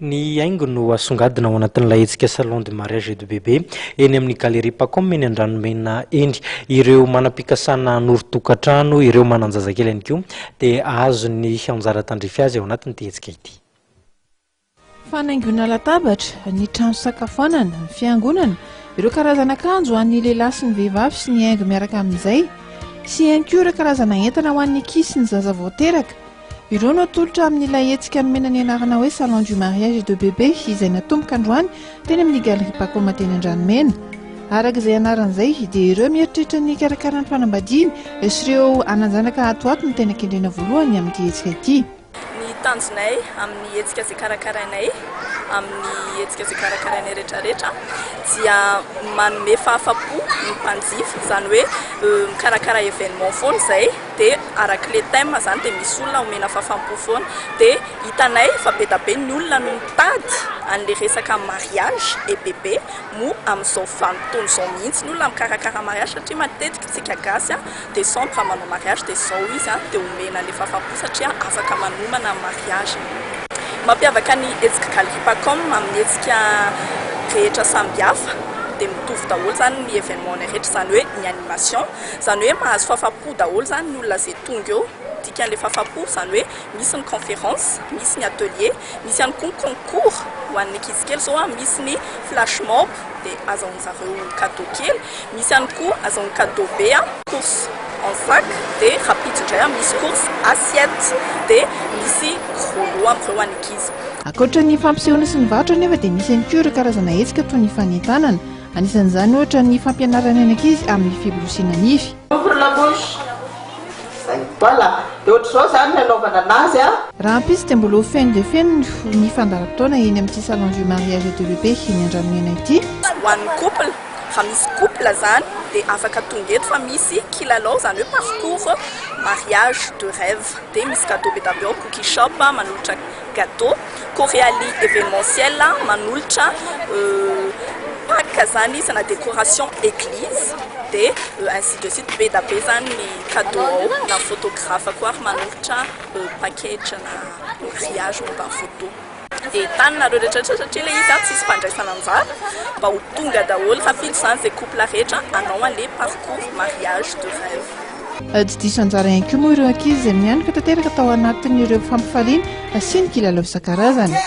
Ny haingo no asongadina ao anatin'ilay hetsika Salon du mariage et du bébé eny amin'ny Galerie Pacom eny Andranomena eny. Ireo manam-pikasana hanorin-tokantrano, ireo manan-jazakely ihany koa dia hahazo ny anjara tandrify azy ao anatin'ity hetsika ity. Fanaingoana latabatra, ny trano fisakafoanana, ny fiangonana, ireo karazana akanjo ho an'ny lehilahy sy ny vehivavy sy ny haingo miaraka amin'izay, sy ihany koa ireo karazana entana ho an'ny ankizy sy ny zaza vao teraka. Ireo no atolotra amin'ilay hetsika nomena ny anarana hoe Salon du mariage et de bébé izay natomboka androany teny amin'ny Galerie Pacoma teny Andranomena. Araka izay anarana izay dia ireo mieritreritra ny hikarakara ny fanambadiany sy ireo hanan-janaka ato ho ato no tena kendrena voalohany amin'ity hetsika ity. Ny tanjonay amin'ny hetsika izay karakarainay, amin'ny hetsika izay karakarainay rehetrarehetra dia manome fahafapo ny mpanjifa, izany hoe mikarakara événement foana izay. Dia araka ilay thème izany dia misy olona omena fafampo foana. Dia hitanay fa be da be ny olona no mitady an'ilay resaka mariage et bébé moa amin'izao vanim-potoana izao mihitsy ny olona mikarakara mariage satria matetika isika gasy décembre manao mariage dia izao izy dia omena an'ilay fafampo satria afaka manomana ny mariage-ny. Mampiavaka ny hetsika Galerie Pacom amin'ny hetsika rehetra sambihafa dia mitovy daholo izany ny événement-nay rehetra izany hoe ny animation. Izany hoe mahazo fafapo daholo izany ny olona izay tonga eo, dikan'ilay fafapo izany hoe misy ny conférence, misy ny atelier, misy ihany koa ny concours ho an'ny ankizy kely izao an, misy ny flash mob dia azahoan-jareo cadeau kely, misy ihany koa azahoany cadeau be an, course en sac dia rahampitso indray an misy course assiette dia misy gros lot amin'ireo ho an'ny ankizy. Ankoatra ny fampisehoana sy ny varotra anefa dia misy ihany koa ireo karazana hetsika toy ny fanentanana. Anisan'izany ohatra ny fampianarana ny ankizy amin'ny fiborosiana nify. Ouvre la bouche. Zay. Voilà. Dia ohatr'izao izany ny anaovana anazy a. Rahampitso dia mbola ho feno dia feno ny fandaharam-potoana eny amin'ity Salon du mariage et de bébé eny Andranomena ity. Ho an'ny couple, raha misy couple izany dia afaka tonga eto fa misy kilalao izany hoe parcours mariage de rêve. Dia misy cadeau be dia be ao, cookie shop manolotra Gâteau, Coreali Evenementiel manolotra pack zany izy na décoration église dia ainsi de suite be da be zany ny cadeau ao na photographe koa ary manolotra package na mariage momba ny photo. Dia entanina nareo rehetra rehetra satria ilay izy tsisy fandraisana anjara mba ho tonga daholo rahampitso zany izay couple rehetra hanao an'ilay parcours mariage de rêve. Tsy diso anjara ihany koa moa ireo ankizy izay mianoka tanteraka tao anatin'ireo fampifaliana sy ny kilalao isan-karazany.